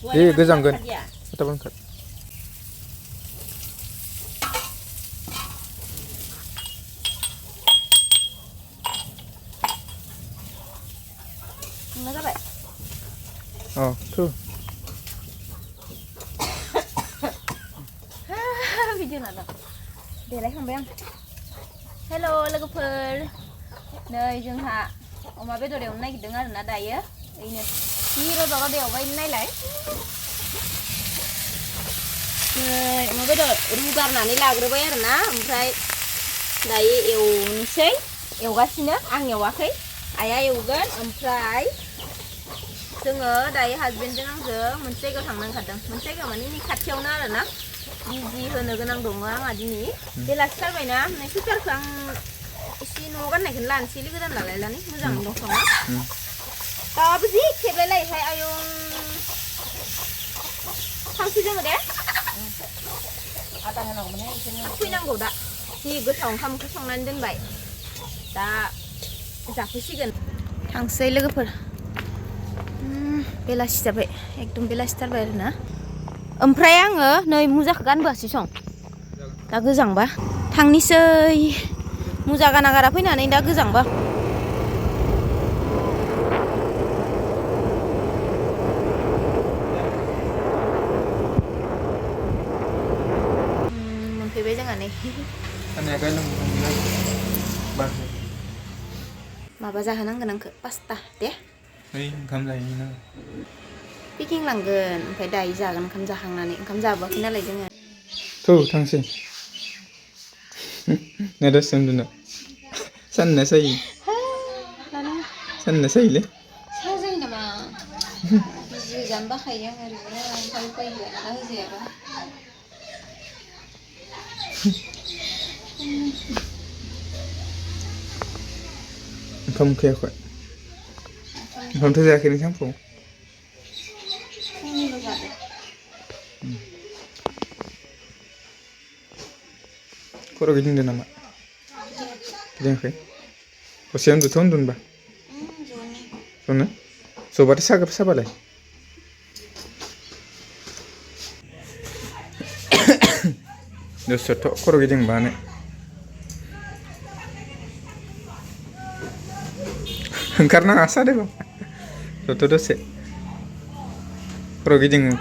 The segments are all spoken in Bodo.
गोजांगोन थाब ओंखार जाबाय थु भिडिअ नायदों देलायखांबाय आं हेल' लोगोफोर नै जोंहा अमा बेदर एवनो नागिरदों आरोना दायो ओरैनो जि रजा रजा एवबाय नायलाय अमा बेदर रुगारनानै लाग्रोबाय आरोना ओमफ्राय दायो एवनोसै एवगासिनो आं एवाखै आइया एवगोन ओमफ्राय जोङो दायो हासबेन्डजों आंजों मोनसे जायगायाव थांनो ओंखारदों मोनसे जायगा माने नै खाथियावनो आरोना बिजि होनो गोनां दङ आंहा दिनै बेलासिथारबायना नै सुइटारखौ आं एसे न'आव गाननायखौनो लानोसैलै गोदान लालायनानै मोजाङै दंथ'ना दाबो जि खेबलायलायोहाय आयं थांसै जोङो दे फैनांगौ दा जि गोथाव ओंखाम ओंख्रि संनानै दोनबाय दा जाफैसिगोन थांसै लोगोफोर बेलासि जाबाय एकदम बेलासिथारबाय आरोना ओमफ्राय आङो नै मुजाखौ गानबोआसै सं दा गोजांबा थांनिसै मुजा गाना गारा फैनानै दा गोजांबा मोनफैबाय जोंहा नै माबा जाहोनांगोन आंखौ पास्ता दे ओंखाम जाहैनो पेकिं लांगोन ओमफ्राय दायो जागोन ओंखाम जाखांनानै ओंखाम जाबोआखै नालाय जोङो थांसै नै दसे उन्दुनो सानना सायो सानना सायोलै साया जायो नामा बिजि होजानो बाखायो आं ओरैनो ओमफ्राय उपाय गैया ना होजायाबा ओंखाम उखैयाखै ओंखामथ' जायाखै नों सानफ्राव फुंनिल' जादों खर' गिदिंदों नामा गिदिङाखै दसे उन्दुथ' उन्दुनोबा जनो जबाथाय साग्रोब साबालाय दसेथ' खर' गिदिंबानो ओंखारनाङा सादोबा जथ' दसे खर' गिदिङो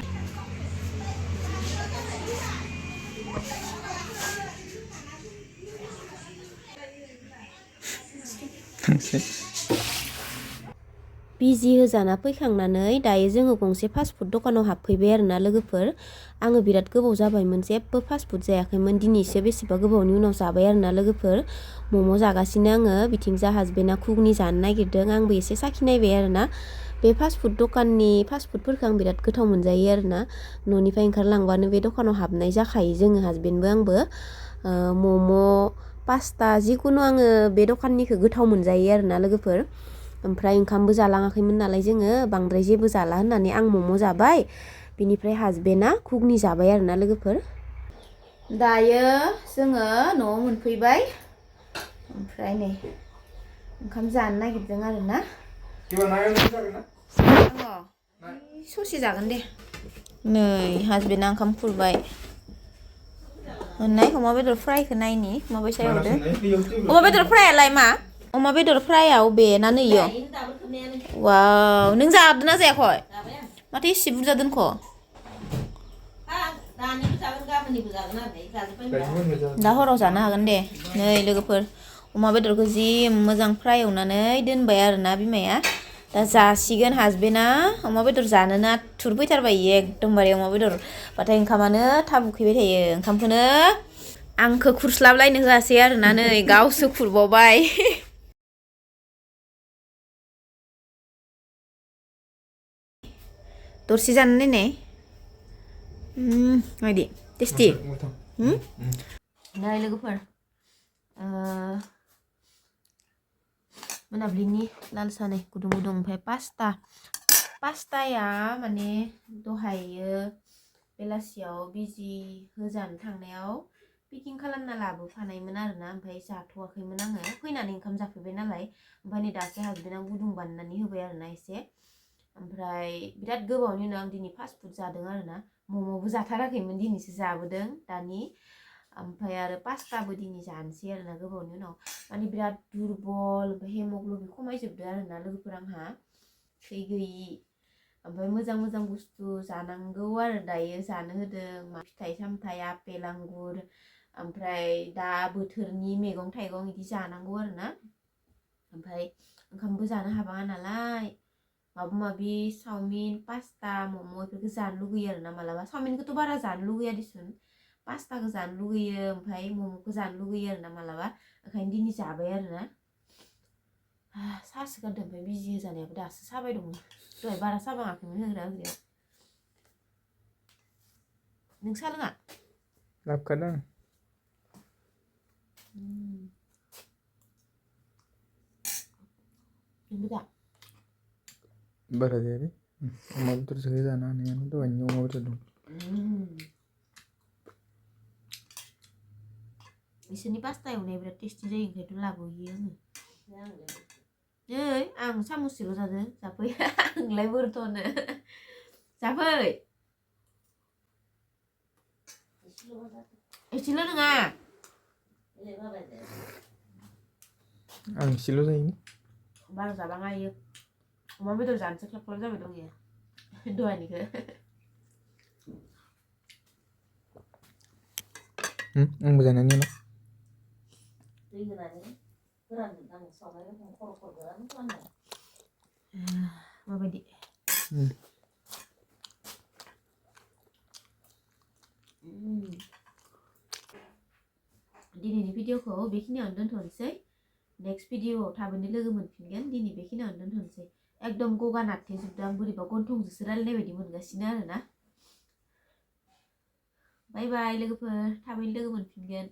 थांसै बिजि होजाना फैखांनानै दायो जोङो गंसे फास्टफुड दखानाव हाबफैबाय आरोना लोगोफोर आङो बिराद गोबाव जाबायमोन जेबो फास्टफुड जायाखैमोन दिनैसो बेसेबा गोबावनि उनाव जाबाय आरोना लोगोफोर मम' जागासिनो आङो बिथिंजा हासबेन्डआ घुगनि जानो नागिरदों आंबो एसे साखिनायबाय आरोना बे फास्टफुड दखाननि फास्टफुडफोरखौ आं बिराद गोथाव मोनजायो आरोना न'निफ्राय ओंखारलांबानो बे दखानाव हाबनाय जाखायो जोङो हासबेन्डबो आंबो मम' पास्ता जिखुनु आङो बे दखाननिखौ गोथाव मोनजायो आरोना लोगोफोर ओमफ्राय ओंखामबो जालाङाखैमोन नालाय जोङो बांद्राय जेबो जाला होननानै आं मम' जाबाय बिनिफ्राय हासबेन्डआ घुगनि जाबाय आरोना लोगोफोर दायो जोङो न'आव मोनफैबाय ओमफ्राय नै ओंखाम जानो नागिरदों आरोना ससे जागोन दे नै हासबेन्डआ ओंखाम खुरबाय मोननाय अमा बेदर फ्रायखौ नायनि माबायसा एवदो अमा बेदर फ्रायालाय मा अमा बेदर फ्रायाव बेना नैयो वाव नों जादोंना जायाखै माथो एसे बुरजा दोनख' दा हराव जानो हागोन दे नै लोगोफोर अमा बेदरखौ जि मोजां फ्राय एवनानै दोनबाय आरोना बिमाया दा जासिगोन हासबेन्डआ अमा बेदर जानोनो आथुर फैथारबाय एकदमबारे अमा बेदर बाथाय ओंखामानो थाब उखैबाय थायो ओंखामखौनो आंखौ खुरस्लाबलायनो होआसै आरोना नै गावसो खुरबावबाय दरसे जानो नायनाय माबायदि टेस्टि नै लोगोफोर मोनाबिलिनि लाल साहा नै गुदुं गुदुं ओमफ्राय पास्ताया माने दहायो बेलासियाव बिजि होजानो थांनायाव पेकिं खालामना लाबोफानायमोन आरोना ओमफ्राय जाथ'वाखैमोन आङो फैनानै ओंखाम जाफैबाय नालाय ओमफ्राय नै दासो हासबेन्डआ गुदुं बानायनानै होबाय आरोना एसे ओमफ्राय बिराद गोबावनि उनाव आं दिनै फास्ट फुड जादों आरोना मम'बो जाथाराखैमोन दिनैसो जाबोदों दानि ओमफ्राय आरो पास्ताबो दिनै जानोसै आरोना गोबावनि उनाव माने बिराद दुरबल ओमफ्राय हेमग्ल'बिन खमायजोबदो आरोना लोगोफोर आंहा थै गैयि ओमफ्राय मोजां मोजां बुस्थु जानांगौ आरो दायो जानो होदों फिथाइ सामथाइ आपेल आंगुर ओमफ्राय दा बोथोरनि मैगं थाइगं बिदि जानांगौ आरोना ओमफ्राय ओंखामबो जानो हाबाङा नालाय माबा माबि चावमिन पास्ता मम' बेफोरखौ जानो लुगैयो आरोना मालाबा चावमिनखौथ' बारा जानो लुगैया दिसुन पास्ताखौ जानो लुगैयो ओमफ्राय मम'खौ जानो लुगैयो आरोना मालाबा ओंखायनो दिनै जाबाय आरोना सासो गारदों ओमफ्राय बिजि होजानायाबो दासो साबाय दङ दहाय बारा साबाङाखैमोन होग्रा होग्राया नों सा लोङा लाबखादों नोंबो दा बारा जायालै अमा बेदरसो जानो हानायानो दहायनि अमा बेदर दं बिसोरनि पास्ता एवनाया बिराद टेस्टि जायो ओंखायनोथ' लाबोयो आङो नै आं सामुससेल' जादों जाफै आंलाय बोरथ'नो जाफै एसेल' नङा आं एसेल' जायो बारा जाबाङा इयो अमा बेदर जानोसो ख्लाब ख्लाब जाबाय दं इयो दहायनिखौ आंबो जानायनि उनाव दै होनानै फोरानजोबनांगौ सावनाय रखम खर' खर' गोरान खालामनांगौ माबायदि दिनैनि भिडिअखौ बेखिनियावनो दोनथ'नोसै नेक्स्ट भिडिअआव थाबैनो लोगो मोनफिनगोन दिनै बेखिनियावनो दोनथ'नोसै एकदम गगा नारथेजोबदों आं बोरैबा गन्थंजोंसो रायलायनाय बायदि मोनगासिनो आरोना बाय बाय लोगोफोर थाबैनो लोगो मोनफिनगोन